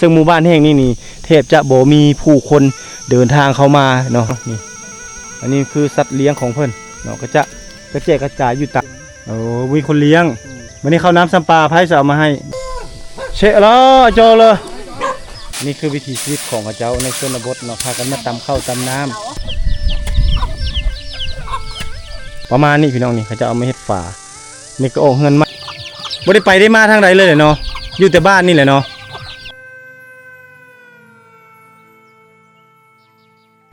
ຊຶ່ງໝູ່ບ້ານແຫ່ງນີ້ນີ້ ແທບຈະບໍ່ມີຜູ້ຄົນເດີນທາງເຂົ້າມາເນາະ. ນີ້ ອັນນີ້ຄືສັດລ້ຽງຂອງເພິ່ນເນາະ ກະຈະກະແຈກກະຈາຍຢູ່ຕາມ ໂອ້ ມີຄົນລ້ຽງ. ອືມ ມື້ນີ້ເຂົ້ານ້ຳຊຳປາ ໃຜຈະເອົາມາໃຫ້? ເຊະລະ ຈໍລະ. ນີ້ຄືວິຖີຊີວິດຂອງເຂົາເຈົ້າໃນຊົນນະບົດເນາະ ພາກັນມາຕຳເຂົ້າຕຳນ້ຳ ປະມານນີ້ພີ່ນ້ອງ. ນີ້ເຂົາເຈົ້າເອົາມາເຮັດຝາ ນີ້ກະອອກເຮືອນໃໝ່ ບໍ່ໄດ້ໄປໄດ້ມາທາງໃດເລີຍແຫຼະເນາະ ຢູ່ແຕ່ບ້ານນີ້ແຫຼະເນາະ.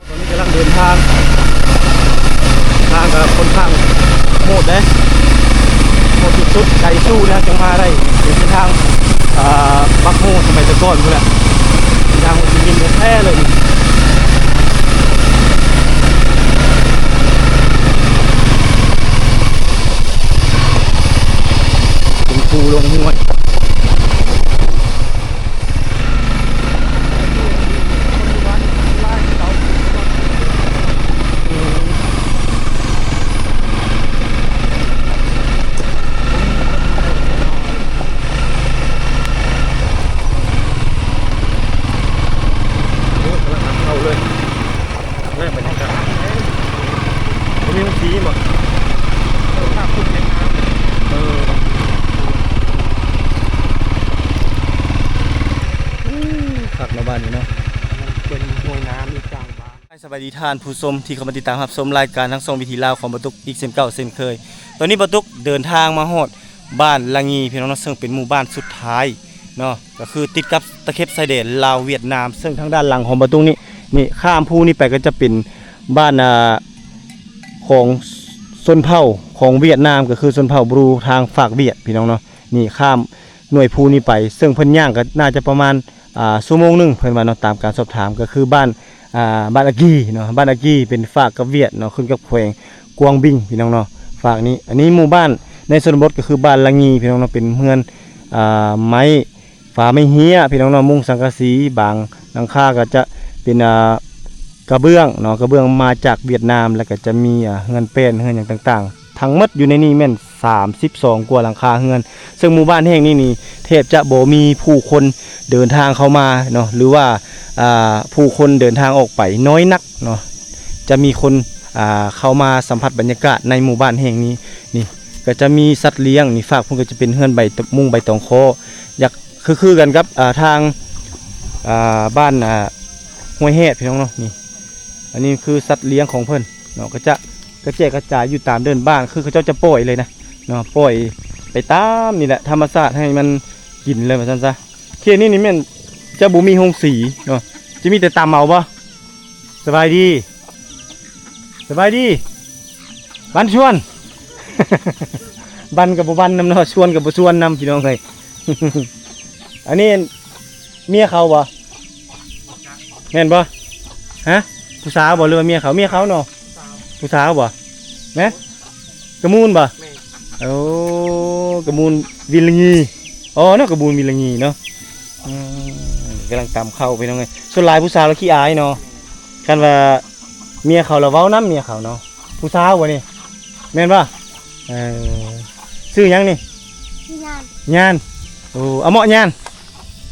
ຕອນນີ້ກຳລັງເດີນທາງ ທາງກະຄ່ອນຂ້າງໂຫດເດ້ ໂຫດສຸດໆ ໄກສູ້ນະ ຈັ່ງມາໄດ້ ເປັນເສັ້ນທາງ ເອີ ບັກໂຮສະໄໝແຕ່ກ່ອນພຸ້ນແຫຼະ ເປັນທາງໂຮຈິມິນແທ້ໆເລີຍ. ເປັນຄູລົງຫ້ວຍ. ໂອ້ ກຳລັງນຳເຂົ້າເລີຍ ແລະ ບັນຍາກາດ ບໍ່ມີໂຮງສີບໍ່? ເອີ ພາບພຸດຫວຽດນາມ ເອີ ຄັກເນາະບ້ານນີ້ເນາະ ເປັນຫ້ວຍນ້ຳຢູ່ກາງບ້ານ. ສະບາຍດີທ່ານຜູ້ຊົມທີ່ເຂົ້າມາຕິດຕາມຮັບຊົມລາຍການທາງຊ່ອງວິຖີລາວຂອງບ່າວຕຸກອີກເຊັ່ນເກົ່າເຊັ່ນເຄີຍ. ຕອນນີ້ບ່າວຕຸກເດີນທາງມາຮອດ ບ້ານລະງີ ພີ່ນ້ອງເນາະ ເຊິ່ງເປັນໝູ່ບ້ານສຸດທ້າຍເນາະ ກະຄືຕິດກັບຕະເຂັບຊາຍແດນລາວຫວຽດນາມ. ເຊິ່ງທາງດ້ານຫຼັງຂອງບ່າວຕຸກນີ້ ນີ້ ຂ້າມພູນີ້ໄປກະຈະເປັນບ້ານ ອ່າ ຂອງຊົນເຜົ່າຂອງຫວຽດນາມ ກະຄືຊົນເຜົ່າບຣູທາງຟາກຫວຽດ ພີ່ນ້ອງເນາະ. ນີ້ ຂ້າມໜ່ວຍພູນີ້ໄປ ເຊິ່ງເພິ່ນຍ່າງກະໜ້າຈະປະມານ ອ່າ ຊົ່ວໂມງໜຶ່ງ ເພິ່ນວ່າເນາະ ຕາມການສອບຖາມ. ກະຄືບ້ານ ອ່າ ບ້ານອາກີເນາະ ບ້ານອາກີເປັນຟາກກັບຫວຽດເນາະ ຂຶ້ນກັບແຂວງກວາງບິງ ພີ່ນ້ອງເນາະ. ຟາກນີ້ ອັນນີ້ໝູ່ບ້ານໃນຊົນນະບົດ ກະຄືບ້ານລະງີ ພີ່ນ້ອງເນາະ ເປັນເຮືອນ ອ່າ ໄມ້ ຝາໄມ້ເຮ້ຍ ພີ່ນ້ອງເນາະ ມຸງສັງກະສີ ບາງຫຼັງຄາກະຈະເປັນ ອ່າ ກະເບື້ອງເນາະ ກະເບື້ອງມາຈາກຫວຽດນາມ ແລ້ວກະຈະມີ ອ່າ ເຮືອນແປ້ນ ເຮືອນຫຍັງຕ່າງໆ ທັງໝົດຢູ່ໃນນີ້ແມ່ນສາມສິບສອງກວ່າຫຼັງຄາເຮືອນ. ເຊິ່ງໝູ່ບ້ານແຫ່ງນີ້ນີ້ ແທບຈະບໍ່ມີຜູ້ຄົນເດີນທາງເຂົ້າມາເນາະ ຫຼືວ່າ ອ່າ ຜູ້ຄົນເດີນທາງອອກໄປ ນ້ອຍນັກເນາະ ຈະມີຄົນ ອ່າ ເຂົ້າມາສຳຜັດບັນຍາກາດໃນໝູ່ບ້ານແຫ່ງນີ້. ນີ້ກະຈະມີສັດລ້ຽງ ນີ້ ຟາກພຸ້ນກະຈະເປັນເຮືອນໃບ ມຸງໃບຕອງຄໍ ຢາກ ຄື ຄືກັນກັບ ອ່າ ທາງ ອ່າ ບ້ານ ອ່າ ຫ້ວຍແຮດ ພີ່ນ້ອງເນາະ. ນີ້ ອັນນີ້ຄືສັດລ້ຽງຂອງເພິ່ນເນາະ ກະຈະກະແຈກກະຈາຍຢູ່ຕາມເດີ່ນບ້ານ ຄືເຂົາເຈົ້າຈະປ່ອຍເລີຍນະເນາະ ປ່ອຍໄປຕາມນີ້ແຫຼະ ທຳມະຊາດໃຫ້ມັນກິນເລີຍວ່າຊັ້ນຊະ. ເຂດນີ້ນີ້ແມ່ນຈະບໍ່ມີໂຮງສີເນາະ ຈະມີແຕ່ຕຳເອົາບໍ່? ສະບາຍດີ ສະບາຍດີ ບັນຊວນ ບັນກະບໍ່ບັນນຳເນາະ ຊວນກະບໍ່ຊວນນຳ ພີ່ນ້ອງເອີຍ. ອັນນີ້ເມຍເຂົາບໍ່? ແມ່ນບໍ່? ຮະ? ຜູ້ສາວບໍ່ ຫຼືວ່າເມຍເຂົາ? ເມຍເຂົາເນາະ ຜູ້ສາວບໍ່? ແມ່ນ ກະມູນບໍ່? ແມ່ນ ໂອ້ ກະມູນວິນລະງີ ອໍ ເນາະ ກະມູນວິນລະງີເນາະ. ອືມ ກຳລັງຕຳເຂົ້າ ພີ່ນ້ອງເອີຍ. ສ່ວນຫຼາຍຜູ້ສາວລະຂີ້ອາຍເນາະ ຄັນວ່າເມຍເຂົາລະເວົ້ານຳເມຍເຂົາເນາະ. ຜູ້ສາວບໍ່ນີ້? ແມ່ນບໍ່? ເອີ ຊື່ຫຍັງນີ້? ຍານ ຍານ ໂອ້ ອາເມາະຍານ.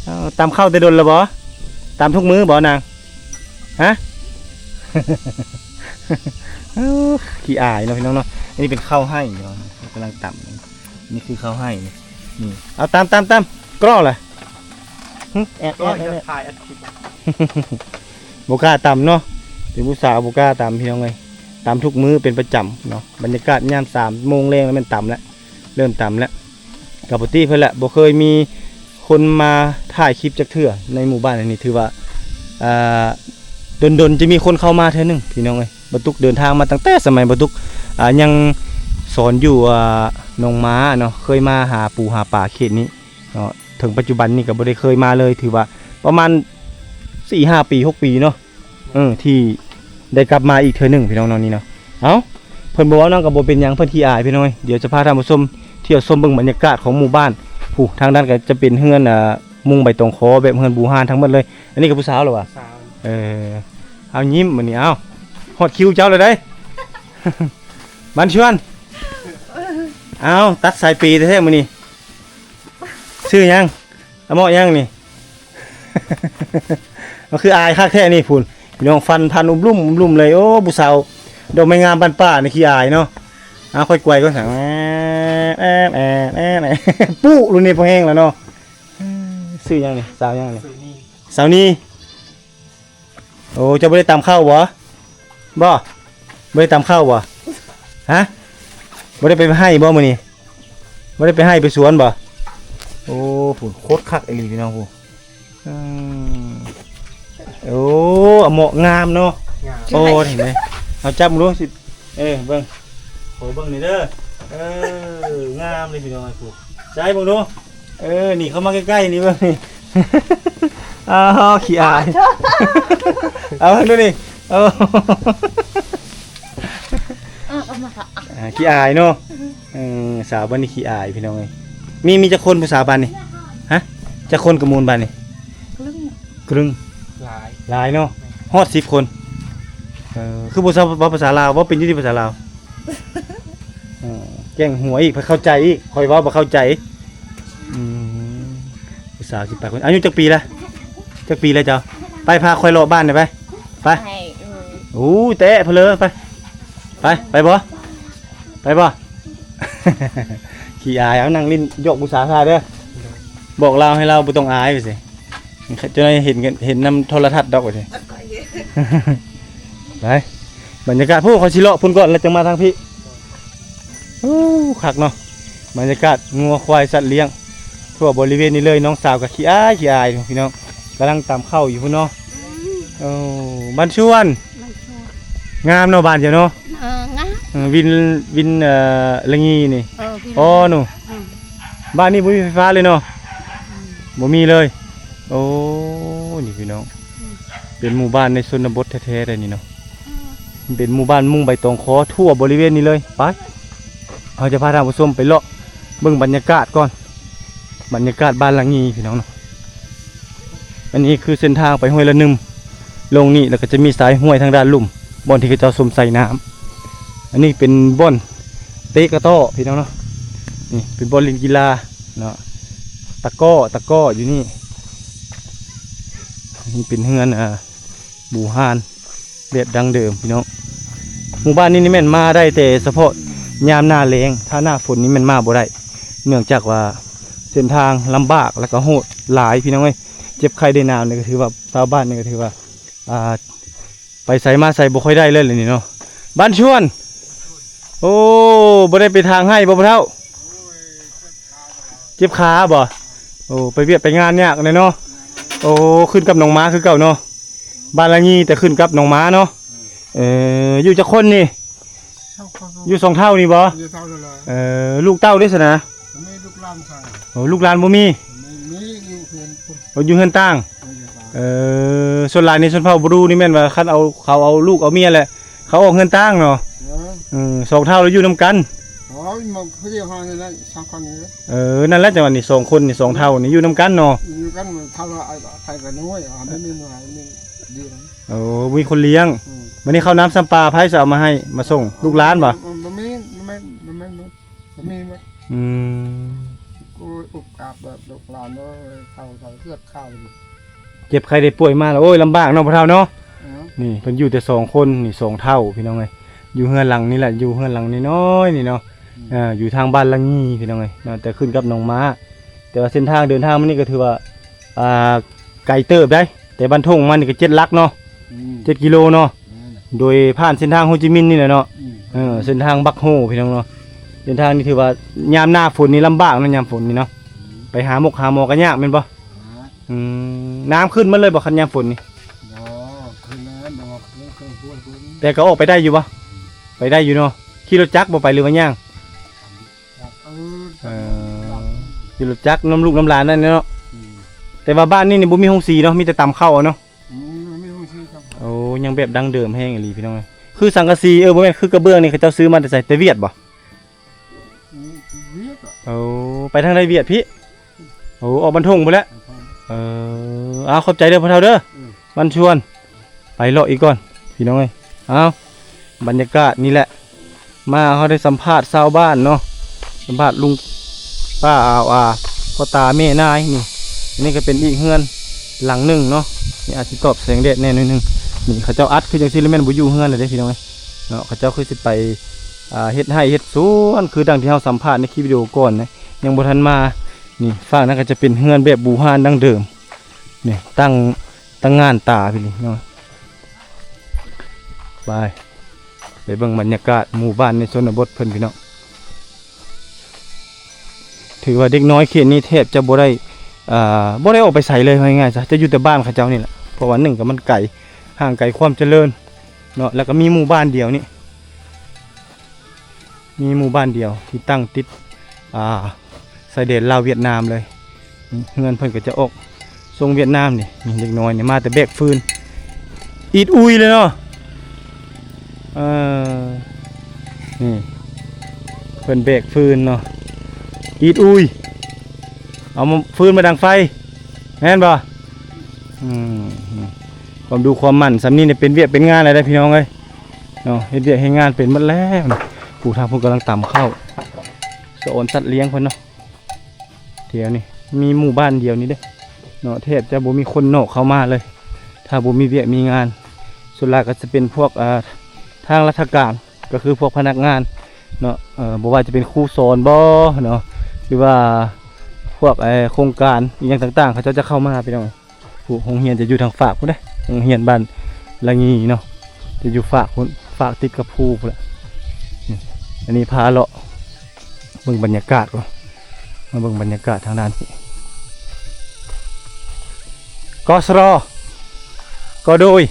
ເອົາ ຕຳເຂົ້າແຕ່ດົນລະບໍ່? ຕຳທຸກມື້ບໍ່ນາງ? ຮະ? ເອີ ຂີ້ອາຍເນາະ ພີ່ນ້ອງເນາະ. ອັນນີ້ເປັນເຂົ້າໄຮ່ເນາະ ກຳລັງຕຳ. ນີ້ຄືເຂົ້າໄຮ່ນີ້ ນີ້ ເອົາ ຕຳ ຕຳ ຕຳ ກຣໍລະ. ຫຶ ແອດ ແອດ ແອດ ແອດ ບໍ່ກ້າຕຳເນາະ ເປັນຜູ້ສາວບໍ່ກ້າຕຳ ພີ່ນ້ອງເອີຍ. ຕຳທຸກມື້ເປັນປະຈຳເນາະ ບັນຍາກາດຍາມສາມໂມງແລງແລ້ວແມ່ນຕຳແລ້ວ ເລີ່ມຕຳແລ້ວ. ກະປົກກະຕິເພິ່ນແຫຼະ ບໍ່ເຄີຍມີຄົນມາຖ່າຍຄລິບຈັກເທື່ອໃນໝູ່ບ້ານແຫ່ງນີ້ ຖືວ່າ ອ່າ ດົນໆຈະມີຄົນເຂົ້າມາເທື່ອໜຶ່ງ ພີ່ນ້ອງເອີຍ. ບ່າວຕຸກເດີນທາງມາຕັ້ງແຕ່ສະໄໝບ່າວຕຸກ ອ່າ ຍັງສອນຢູ່ ອ່າ ໜອງມາເນາະ ເຄີຍມາຫາປູຫາປາເຂດນີ້ເນາະ. ເຖິງປັດຈຸບັນນີ້ກະບໍ່ໄດ້ເຄີຍມາເລີຍ ຖືວ່າປະມານສີ່ຫ້າປີ ຫົກປີເນາະ ເອີ ທີ່ໄດ້ກັບມາອີກເທື່ອໜຶ່ງ ພີ່ນ້ອງເນາະ ນີ້ເນາະ. ເອົ້າ ເພິ່ນບໍ່ເວົ້ານຳກະບໍ່ເປັນຫຍັງ ເພິ່ນຂີ້ອາຍ ພີ່ນ້ອງເອີຍ. ດຽວຈະພາທ່ານຜູ້ຊົມທ່ຽວຊົມເບິ່ງບັນຍາກາດຂອງໝູ່ບ້ານ. ຜູ້ທາງນັ້ນກະຈະເປັນເຮືອນ ອ່າ ມຸງໃບຕອງຄໍ ແບບເຮືອນບູຮານທັງໝົດເລີຍ. ອັນນີ້ກະຜູ້ສາວລະຫວາ? ຜູ້ສາວ ເອີ ເອົາ ຍິ້ມບັດນີ້. ເອົ້າ ຮອດຄິວເຈົ້າແລ້ວເດ້ ບັນຊວນ. ເອົາ ຕັດສາຍເປແທ້ໆມື້ນີ້. ຊື່ຫຍັງ? ອາເມາະຫຍັງນີ້? ມັນຄືອາຍຄັກແທ້ນີ້ພຸ້ນ ພີ່ນ້ອງ ຟັນພັນອຸມລຸມອຸມລຸມເລີຍ. ໂອ້ ຜູ້ສາວດອກໄມ້ງາມບ້ານປ່ານີ້ຂີ້ອາຍເນາະ. ເອົາ ຂ້ອຍກວຍກ່ອນ ແອບ ແອບ ແອບ ແອບ ປຸ ລຸ້ນນີ້ພໍແຮງແລ້ວເນາະ. ຊື່ຫຍັງນີ້? ສາວຫຍັງນີ້? ສາວນີ. ໂອ້ ເຈົ້າບໍ່ໄດ້ຕຳເຂົ້າບໍ່? ບໍ່ ບໍ່ໄດ້ຕຳເຂົ້າບໍ່? ຮະ? ບໍ່ໄດ້ໄປໄຮ່ບໍ່ມື້ນີ້? ບໍ່ໄດ້ໄປໄຮ່ໄປສວນບໍ່? ໂອ້ ພຸ້ນ ໂຄດຄັກອີ່ຫຼີພີ່ນ້ອງ ພຸ້ນ. ອືມ ໂອ້ ອາເໝາະງາມເນາະ. ງາມ. ໂອ້ ເຫັນໄໝ? ເອົາຈັບເບິ່ງດູ ຊິ ເອີ ເບິ່ງ ຂໍເບິ່ງໜ່ອຍເດີ. ເອີ ງາມເລີຍພີ່ນ້ອງ ໃຫ້ຜູ້ໃຊ້ເບິ່ງດູ. ເອີ ນີ້ເຂົ້າມາໃກ້ໆ ນີ້ເບິ່ງນີ້. ອ້າວ ຂີ້ອາຍ. ເອົາເບິ່ງດູນີ້. ເອີ ເອົາມາ ອ່າ ຂີ້ອາຍເນາະ. ເອີ ສາວບ້ານນີ້ຂີ້ອາຍພີ່ນ້ອງເອີຍ. ມີ ມີຈັກຄົນຜູ້ສາວບ້ານນີ້? ຮະ? ຈັກຄົນກະມູນບ້ານນີ້? ກຶ້ງ ກຶ້ງ ຫຼາຍ ຫຼາຍເນາະ. ຮອດສິບຄົນ. ເອີ ຄືບໍ່ຊາວ ເວົ້າພາສາລາວ ເວົ້າເປັນຢູ່ຕິພາສາລາວ? ເອີ ແກ້ງຫົວອີກ ເຂົ້າໃຈອີກ ຂ້ອຍເວົ້າບໍ່ເຂົ້າໃຈ. ອືມ ຜູ້ສາວສິບປາຍຄົນ. ອາຍຸຈັກປີລະ? ຈັກປີລະເຈົ້າ? ໄປ ພາຂ້ອຍເລາະບ້ານໜ່ອຍໄປ ໄປ. ໂອ້ ແຕະເພີ້ນເລີຍ ໄປ ໄປ ໄປບໍ່? ໄປບໍ່? ຂີ້ອາຍ. ເອົາ ນັ່ງຫຼິ້ນຢອກຜູ້ສາວຊະເດີ. ບອກລາວໃຫ້ລາວບໍ່ຕ້ອງອາຍວ່າຊີ້. ເຈົ້າໜ້າຍເຫັນ ເຫັນນຳໂທລະທັດດອກວ່າຊີ້. ໄປ ບັນຍາກາດ ພຸ້ນ ຂ້ອຍຊິເລາະພຸ້ນກ່ອນ ແລ້ວຈັ່ງມາທາງພີ້. ໂອ້ ຄັກເນາະ ບັນຍາກາດງົວຄວາຍສັດລ້ຽງ ທົ່ວບໍລິເວນນີ້ເລີຍ. ນ້ອງສາວກໍຂີ້ອາຍ ຂີ້ອາຍ ພີ່ນ້ອງ ກຳລັງຕຳເຂົ້າຢູ່ພຸ້ນເນາະ. ອືມ ໂອ້ ບ້ານຊວນ ບ້ານຊວນ ງາມເນາະ ບ້ານເຈົ້າເນາະ. ເອີ ງາມ. ເອີ ວິນ ວິນ ເອີ ລະງີນີ້. ເອີ ວິນ ອໍ ໜູ ອືມ ບ້ານນີ້ບໍ່ມີໄຟຟ້າເລີຍເນາະ. ອືມ ບໍ່ມີເລີຍ. ໂອ້ ນີ້ພີ່ນ້ອງ ອືມ ເປັນໝູ່ບ້ານໃນຊົນນະບົດແທ້ໆ ໄດ໋ນີ້ເນາະ. ເປັນໝູ່ບ້ານມຸງໃບຕອງຄໍທົ່ວບໍລິເວນນີ້ເລີຍ. ໄປ ເຮົາຈະພາທ່ານຜູ້ຊົມໄປເລາະເບິ່ງບັນຍາກາດກ່ອນ ບັນຍາກາດບ້ານລະງີພີ່ນ້ອງເນາະ. ອັນນີ້ຄືເສັ້ນທາງໄປຫ້ວຍລະໜຶ່ມ ລົງນີ້ ແລ້ວກໍຈະມີສາຍຫ້ວຍທາງດ້ານລຸ່ມ ບ່ອນທີ່ເຂົາເຈົ້າຊົມໃສ່ນ້ຳ. ອັນນີ້ເປັນບ່ອນເຕະກະຕໍ້ພີ່ນ້ອງເນາະ. ນີ້ເປັນບ່ອນຫຼິ້ນກິລາເນາະ ຕະກ້ໍ ຕະກ້ໍຢູ່ນີ້. ນີ້ເປັນເຮືອນ ອ່າ ບູຮານແບບດັ້ງເດີມພີ່ນ້ອງ. ໝູ່ບ້ານນີ້ນີ້ແມ່ນມາໄດ້ແຕ່ສະເພາະຍາມໜ້າແລ້ງ ຖ້າໜ້າຝົນນີ້ແມ່ນມາບໍ່ໄດ້ ເນື່ອງຈາກວ່າເສັ້ນທາງລຳບາກ ແລ້ວກໍໂຫດຫຼາຍພີ່ນ້ອງເອີຍ. ເຈັບໄຂ້ໄດ້ໜາວນີ້ກໍຖືວ່າ ຊາວບ້ານນີ້ກໍຖືວ່າ ອ່າ ໄປໃສມາໃສບໍ່ຄ່ອຍໄດ້ເລີຍນີ້ເນາະ. ບ້ານຊວນ ໂອ້ ບໍ່ໄດ້ໄປທາງໄຮ່ບໍ່ພໍ່ເຖົ້າ? ເຈັບຂາບໍ່? ໂອ້ ໄປວຽກໄປງານຍາກແດ່ເນາະ. ໂອ້ ຂຶ້ນກັບໜອງມາຄືເກົ່າເນາະ. ບ້ານລະງີ ແຕ່ຂຶ້ນກັບໜອງມາເນາະ. ເອີ ຢູ່ຈັກຄົນນີ້? ສອງຄົນ. ຢູ່ສອງເຖົ້ານີ້ບໍ່? ຢູ່ເຖົ້ານັ້ນແຫຼະ. ເອີ ລູກເຕົ້າເດ້ຊັ້ນນະ? ມີລູກຫຼານໃສ່. ໂອ້ ລູກຫຼານບໍ່ມີ? ມີ ມີຢູ່ເຮືອນພຸ້ນ. ໂອ້ ຢູ່ເຮືອນຕ່າງ. ເອີ ຢູ່ຕ່າງ. ເອີ ສ່ວນຫຼາຍໃນຊົນເຜົ່າບຣູນີ້ແມ່ນວ່າ ຄັນເອົາ ເຂົາເອົາລູກເອົາເມຍແຫຼະ ເຂົາອອກເຮືອນຕ່າງເນາະ. ເອີ ເອີ ສອງເຖົ້າແລ້ວຢູ່ນຳກັນ. ໂອ້ຍ ມາຜູ້ດຽວເຮົານີ້ແຫຼະ ສອງຄົນນີ້. ເອີ ນັ້ນແຫຼະ ຈັງຫວະນີ້ ສອງຄົນນີ້ ສອງເຖົ້ານີ້ຢູ່ນຳກັນເນາະ. ຢູ່ນຳກັນ ເຖົ້າລະ ໃຜກໍນ້ອຍ ບໍ່ມີເມຍ ມີດຽວ. ໂອ້ ມີຄົນລ້ຽງ. ອືມ ມື້ນີ້ເຂົ້ານ້ຳຊຳປາ ໃຜຊິເອົາມາໃຫ້ ມາສົ່ງ ລູກຫຼານບໍ່? ບໍ່ ບໍ່ມີ ບໍ່ແມ່ນ ບໍ່ແມ່ນ ບໍ່ມີໝົດ. ອືມ ໂອ້ຍ ອຸບອາບແບບລູກຫຼານເອີຍ ເຖົ້າ ເຖົ້າເລືອດຂາວຢູ່. ເຈັບໄຂ້ໄດ້ປ່ວຍມາແລ້ວ ໂອ້ຍ ລຳບາກເນາະ ພໍ່ເຖົ້າເນາະ. ເອີ ນີ້ເພິ່ນຢູ່ແຕ່ສອງຄົນນີ້ ສອງເຖົ້າພີ່ນ້ອງເອີຍ. ຢູ່ເຮືອນຫຼັງນີ້ແຫຼະ ຢູ່ເຮືອນຫຼັງນ້ອຍໆນີ້ເນາະ. ອືມ ເອີ ຢູ່ທາງບ້ານລະງີພີ່ນ້ອງເອີຍເນາະ ແຕ່ຂຶ້ນກັບໜອງມ້າ. ແຕ່ວ່າເສັ້ນທາງເດີນທາງມານີ້ກໍຖືວ່າ ອ່າ ໄກເຕີບໃດ໋ ແຕ່ບ້ານທົ່ງມານີ້ກໍເຈັດຫຼັກເນາະ. ອືມ ເຈັດກິໂລເນາະ. ແມ່ນ ໂດຍຜ່ານເສັ້ນທາງໂຮຈິມິນນີ້ແຫຼະເນາະ. ອືມ ເອີ ເສັ້ນທາງບັກໂຮພີ່ນ້ອງເນາະ. ເສັ້ນທາງນີ້ຖືວ່າຍາມໜ້າຝົນນີ້ລຳບາກເນາະ ຍາມຝົນນີ້ເນາະ. ອືມ ໄປຫາໝົກຫາໝໍກໍຍາກແມ່ນບໍ່? ຍາກ. ອືມ ນ້ຳຂຶ້ນໝົດເລີຍບໍ່ ຄັນຍາມຝົນນີ້? ບໍ່ ຂຶ້ນແລ້ວ ບໍ່ ຂຶ້ນ ຂຶ້ນ ຂຶ້ນ ຂຶ້ນ. ແຕ່ກໍອອກໄປໄດ້ຢູ່ບໍ່? ໄປໄດ້ຢູ່ເນາະ. ຂີ່ລົດຈັກບໍ່ໄປ ຫຼືວ່າຍ່າງ? ເອີ ເອີ ຂີ່ລົດຈັກນຳລູກນຳຫຼານນັ້ນເນາະ. ອືມ ແຕ່ວ່າບ້ານນີ້ນີ້ບໍ່ມີໂຮງສີເນາະ ມີແຕ່ຕຳເຂົ້າເອົາເນາະ. ອືມ ມີໂຮງສີຕຳເຂົ້າ. ໂອ້ ຍັງແບບດັ້ງເດີມແຮງອີ່ຫຼີພີ່ນ້ອງເອີຍ. ຄືສັງກະສີ ເອີ ບໍ່ແມ່ນ ຄືກະເບື້ອງນີ້ ເຂົາເຈົ້າຊື້ມາແຕ່ໃສ? ແຕ່ຫວຽດບໍ່? ອືມ ຫວຽດ. ໂອ້ ໄປທາງໃດຫວຽດພີ້? ໂອ້ ອອກບ້ານທົ່ງພຸ້ນແຫຼະ. ເອີ ເອົາ ຂອບໃຈເດີພໍ່ເຖົ້າເດີ. ອືມ ບ້ານຊວນ ໄປເລາະອີກກ່ອນພີ່ນ້ອງເອີຍ. ເອົາ ບັນຍາກາດນີ້ແຫຼະ ມາເຮົາໄດ້ສຳພາດຊາວບ້ານເນາະ ສຳພາດລຸງປ້າອາວອາ ພໍ່ຕາແມ່ນາຍນີ້. ອັນນີ້ກໍເປັນອີກເຮືອນ ຫຼັງໜຶ່ງເນາະ. ນີ້ອາດຊິຕອບແສງແດດແດ່ໜ້ອຍໜຶ່ງ. ນີ້ເຂົາເຈົ້າອັດຄືຈັ່ງຊີ້ລະແມ່ນບໍ່ຢູ່ເຮືອນລະເດ້ພີ່ນ້ອງເອີຍເນາະ. ເຂົາເຈົ້າຄືຊິໄປ ອ່າ ເຮັດໄຮ່ເຮັດສວນ ຄືດັ່ງທີ່ເຮົາສຳພາດໃນຄລິບວິດີໂອກ່ອນນະ ຍັງບໍ່ທັນມາ. ນີ້ຝັ່ງນັ້ນກໍຈະເປັນເຮືອນແບບບູຮານດັ້ງເດີມ. ນີ້ຕັ້ງ ຕັ້ງງານຕາພີ່ນ້ອງເນາະ. ໄປ ໄປເບິ່ງບັນຍາກາດໝູ່ບ້ານໃນຊົນນະບົດເພິ່ນພີ່ນ້ອງ. ຖືວ່າເດັກນ້ອຍເຂດນີ້ແທບຈະບໍ່ໄດ້ ເອີ ບໍ່ໄດ້ອອກໄປໃສເລີຍ ເວົ້າງ່າຍໆຊະ ຈະຢູ່ແຕ່ບ້ານເຂົາເຈົ້ານີ້ແຫຼະ. ເພາະວ່າໜຶ່ງກໍມັນໄກ ຫ່າງໄກຄວາມຈະເລີນເນາະ ແລ້ວກໍມີໝູ່ບ້ານດຽວນີ້ ມີໝູ່ບ້ານດຽວທີ່ຕັ້ງຕິດ ອ່າ ຊາຍແດນລາວຫວຽດນາມເລີຍ. ນີ້ເຮືອນເພິ່ນກໍຈະອອກສົ່ງຫວຽດນາມນີ້. ນີ້ເດັກນ້ອຍນີ້ມາແຕ່ແບກຟືນ ອີດອຸຍເລີຍເນາະ. ເອີ ນີ້ເພິ່ນແບກຟືນເນາະ ອີດອຸຍ ເອົາມາ ຟືນມາດັງໄຟ ແມ່ນບໍ່? ອືມ ຄວາມດຸຄວາມໝັ່ນສ່ຳນີ້ນີ້ເປັນວຽກເປັນງານແລ້ວເດ້ພີ່ນ້ອງເອີຍເນາະ. ເຮັດວຽກເຮັດງານເປັນໝົດແລ້ວ. ຜູ້ທາງພຸ້ນກຳລັງຕຳເຂົ້າ ສະອອນສັດລ້ຽງເພິ່ນເນາະ. ແຖວນີ້ມີໝູ່ບ້ານດຽວນີ້ເດ້ເນາະ ແທບຈະບໍ່ມີຄົນນອກເຂົ້າມາເລີຍ ຖ້າບໍ່ມີວຽກມີງານ. ສ່ວນຫຼາຍກໍຈະເປັນພວກ ເອີ ທາງລັດຖະການ ກໍຄືພວກພະນັກງານເນາະ ເອີ ບໍ່ວ່າຈະເປັນຄູສອນບໍເນາະ ຫຼືວ່າພວກ ເອີ ໂຄງການອີ່ຫຍັງຕ່າງໆ ເຂົາເຈົ້າຈະເຂົ້າມາພີ່ນ້ອງ. ຜູ້ ໂຮງຮຽນຈະຢູ່ທາງຟາກພຸ້ນເດ້ ໂຮງຮຽນບ້ານລະງີເນາະ ຈະຢູ່ຟາກພຸ້ນ ຟາກຕິດກັບພູພຸ້ນແຫຼະ. ນີ້ ອັນນີ້ພາເລາະເບິ່ງບັນຍາກາດກ່ອນ ມາເບິ່ງບັນຍາກາດທາງດ້ານນີ້ ກສຣ ກໍໂດຍ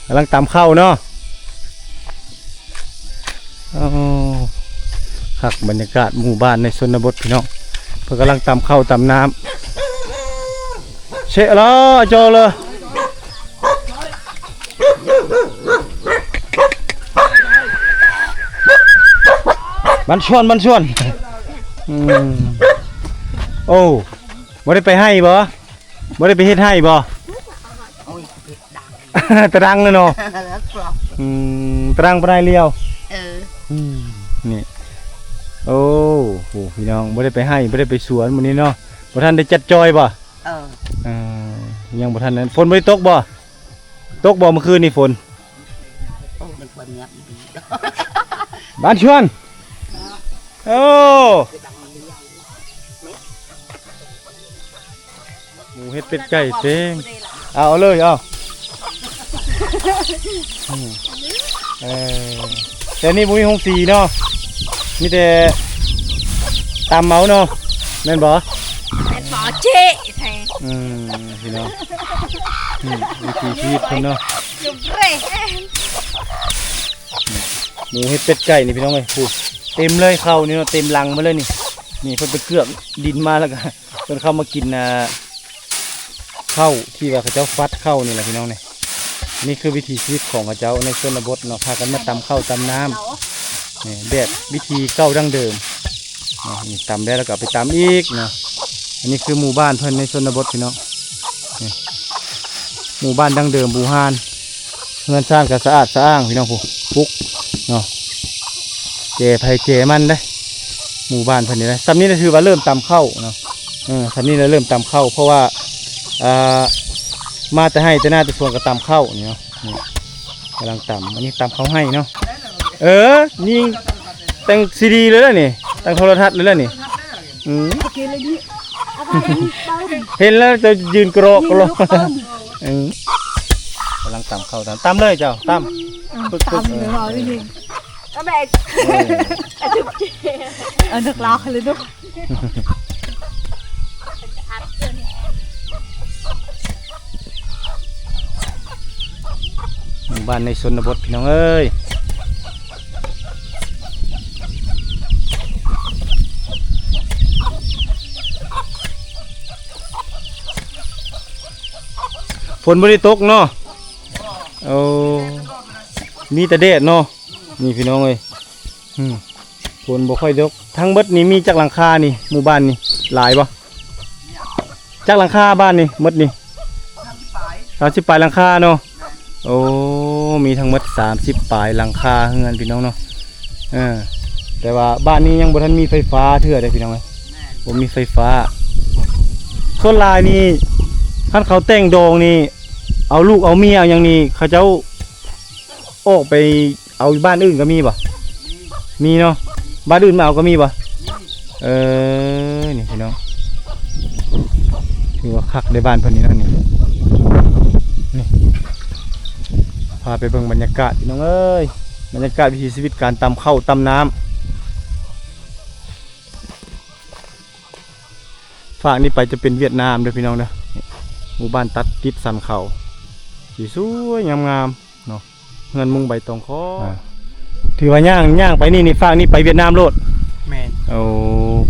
ກຳລັງຕຳເຂົ້າເນາະ. ໂອ້ ຄັກ ບັນຍາກາດໝູ່ບ້ານໃນຊົນນະບົດພີ່ນ້ອງ ເພິ່ນກຳລັງຕຳເຂົ້າຕຳນ້ຳ ເຊະລະ ຈໍລະ ບັນຊວນ ບັນຊວນ. ອືມ ໂອ້ ບໍ່ໄດ້ໄປໄຮ່ບໍ? ບໍ່ໄດ້ໄປເຮັດໄຮ່ບໍ? ຕະດັງແລ້ວເນາະ. ອືມ ຕະດັງປານໃດລຽວ? ເອີ ອືມ ນີ້ ໂອ້ໂຫ ພີ່ນ້ອງ ບໍ່ໄດ້ໄປໄຮ່ ບໍ່ໄດ້ໄປສວນມື້ນີ້ເນາະ ບໍ່ທັນໄດ້ຈັດຈອຍບໍ? ເອີ ເອີ ຍັງບໍ່ທັນນັ້ນ. ຝົນບໍ່ໄດ້ຕົກບໍ? ຕົກບໍ່ມື້ຄືນນີ້ຝົນ? ໂອ້ ມັນຝົນແຍບ ບ້ານຊວນ ໂອ້ ໝູເຫັດເປັດໄກ່ເຕັມ ເອົາເລີຍ ເອົາ ອືມ ເອີ ແຖວນີ້ບໍ່ມີໂຮງສີເນາະ ມີແຕ່ຕຳເອົາເນາະ ແມ່ນບໍ່? ແມ່ນບໍ່ເຈ້ ອືມ ພີ່ນ້ອງ ອືມ ວິຖີຊີວິດເພິ່ນເນາະ ໝູເຫັດເປັດໄກ່ນີ້ພີ່ນ້ອງເອີຍ ພຸ້ນ ເຕັມເລີຍ ເຂົ້ານີ້ເນາະ ເຕັມຫຼັງມາເລີຍນີ້ ນີ້ເພິ່ນໄປເກືອກດິນມາ ແລ້ວກໍເພິ່ນເຂົ້າມາກິນ ອ່າ ເຂົ້າທີ່ວ່າເຂົາເຈົ້າຟັດເຂົ້ານີ້ແຫຼະພີ່ນ້ອງ ນີ້ ນີ້ຄືວິຖີຊີວິດຂອງເຂົາເຈົ້າໃນຊົນນະບົດເນາະ ພາກັນມາຕຳເຂົ້າຕຳນ້ຳ ນີ້ແບບວິທີເກົ່າດັ້ງເດີມເນາະ ນີ້ຕຳແລ້ວ ແລ້ວກໍເອົາໄປຕຳອີກເນາະ ອັນນີ້ຄືໝູ່ບ້ານເພິ່ນໃນຊົນນະບົດພີ່ນ້ອງ ນີ້ ໝູ່ບ້ານດັ້ງເດີມບູຮານ ເຮືອນຊານກໍສະອາດສະອ້າງພີ່ນ້ອງ ພຸ້ນ ປຸກເນາະ ແຈໃຜແຈມັນເດ້ ໝູ່ບ້ານເພິ່ນນີ້ນະ ສ່ຳນີ້ນະຖືວ່າເລີ່ມຕຳເຂົ້າເນາະ ເອີ ສ່ຳນີ້ລະເລີ່ມຕຳເຂົ້າ ເພາະວ່າ ອ່າ ມາແຕ່ໄຮ່ແຕ່ນາແຕ່ສວນກໍຕຳເຂົ້ານີ້ເນາະ ນີ້ກຳລັງຕຳ ອັນນີ້ຕຳເຂົ້າໄຮ່ເນາະ ເອີ ຍິງຕັ້ງຊີດີເລີຍລະນີ້ ຕັ້ງໂທລະທັດເລີຍລະນີ້ ອືມ ເຫັນແລ້ວຈະຢືນກະລອກກະລອກ ອືມ ກຳລັງຕຳເຂົ້າ ຕຳ ຕຳເລີຍເຈົ້າ ຕຳ ອືມ ປຶກໆ ຕຳເລີຍ ເອີ ເອົາແບກ ເອີ ເອົານັກລາວເລີຍເນາະ ໝູ່ບ້ານໃນຊົນນະບົດພີ່ນ້ອງເອີຍ ຝົນບໍ່ໄດ້ຕົກເນາະ ໂອ້ ມີແຕ່ແດດເນາະ ນີ້ພີ່ນ້ອງເອີຍ ອືມ ຝົນບໍ່ຄ່ອຍຕົກ ທັງເບິດນີ້ມີຈັກຫຼັງຄານີ້ ໝູ່ບ້ານນີ້ ຫຼາຍບໍ່? ຈັກຫຼັງຄາບ້ານນີ້ໝົດນີ້? ສາມສິບປາຍຫຼັງຄາເນາະ ໂອ້ ມີທັງໝົດສາມສິບປາຍຫຼັງຄາເຮືອນພີ່ນ້ອງເນາະ ເອີ ແຕ່ວ່າບ້ານນີ້ຍັງບໍ່ທັນມີໄຟຟ້າເທື່ອເດ້ພີ່ນ້ອງເອີຍ ບໍ່ມີໄຟຟ້າ ສ່ວນຫຼາຍນີ້ ຄັນເຂົາແຕ່ງດອງນີ້ ເອົາລູກເອົາເມຍເອົາຫຍັງນີ້ ເຂົາເຈົ້າອອກໄປເອົາຢູ່ບ້ານອື່ນກໍມີບໍ່? ມີເນາະ ບ້ານອື່ນມາເອົາກໍມີບໍ່? ເອີ ນີ້ພີ່ນ້ອງ ຖືວ່າຄັກເດ້ບ້ານເພິ່ນນີ້ເນາະ ນີ້ ນີ້ ພາໄປເບິ່ງບັນຍາກາດພີ່ນ້ອງເອີຍ ບັນຍາກາດວິຖີຊີວິດການຕຳເຂົ້າຕຳນ້ຳ. ຟາກນີ້ໄປຈະເປັນຫວຽດນາມເດີພີ່ນ້ອງເດີ ໝູ່ບ້ານຕັດຕິດສັນເຂົາ ຊິສວຍງາມໆເນາະ ເຮືອນມຸງໃບຕອງຄໍ ອ່າ ຖືວ່າຍ່າງ ຍ່າງໄປນີ້ ນີ້ ຟາກນີ້ໄປຫວຽດນາມໂລດ. ແມ່ນ ໂອ້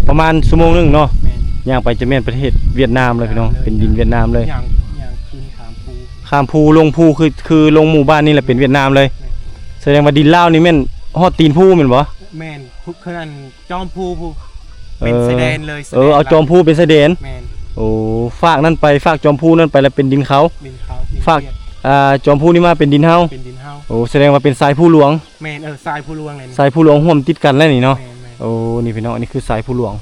ປະມານຊົ່ວໂມງໜຶ່ງເນາະ. ແມ່ນ ຍ່າງໄປຈະແມ່ນປະເທດຫວຽດນາມເລີຍພີ່ນ້ອງ ເລີຍ ເປັນດິນຫວຽດນາມເລີຍ ຍ່າງ ຍ່າງຂຶ້ນຂ້າມພູ ຂ້າມພູລົງພູ ຄື ຄືລົງໝູ່ບ້ານນີ້ລະເປັນຫວຽດນາມເລີຍ. ແມ່ນ ສະແດງວ່າດິນລາວນີ້ແມ່ນຮອດຕີນພູແມ່ນບໍ່? ແມ່ນ ຄືອັນ ຈອມພູພຸ້ນ ເປັນຊາຍແດນເລີຍ ເອີ ຊາຍແດນ ເອົາຈອມພູເປັນຊາຍແດນ. ແມ່ນ ໂອ້ ຟາກນັ້ນໄປ ຟາກຈອມພູນັ້ນໄປລະເປັນດິນເຂົາ ດິນເຂົາ ຟາກ ອ່າ ຈອມພູນີ້ມາເປັນດິນເຮົາ ເປັນດິນເຮົາ. ໂອ້ ສະແດງວ່າເປັນຊາຍພູຫຼວງ. ແມ່ນ ເອີ ຊາຍພູຫຼວງແຫຼະ ຊາຍພູຫຼວງຮ່ວມຕິດກັນແລ້ວນີ້ເນາະ. ແມ່ນໆ ໂອ້ ນີ້ພີ່ນ້ອງ ອັນນີ້ຄືຊາຍພູຫຼວງ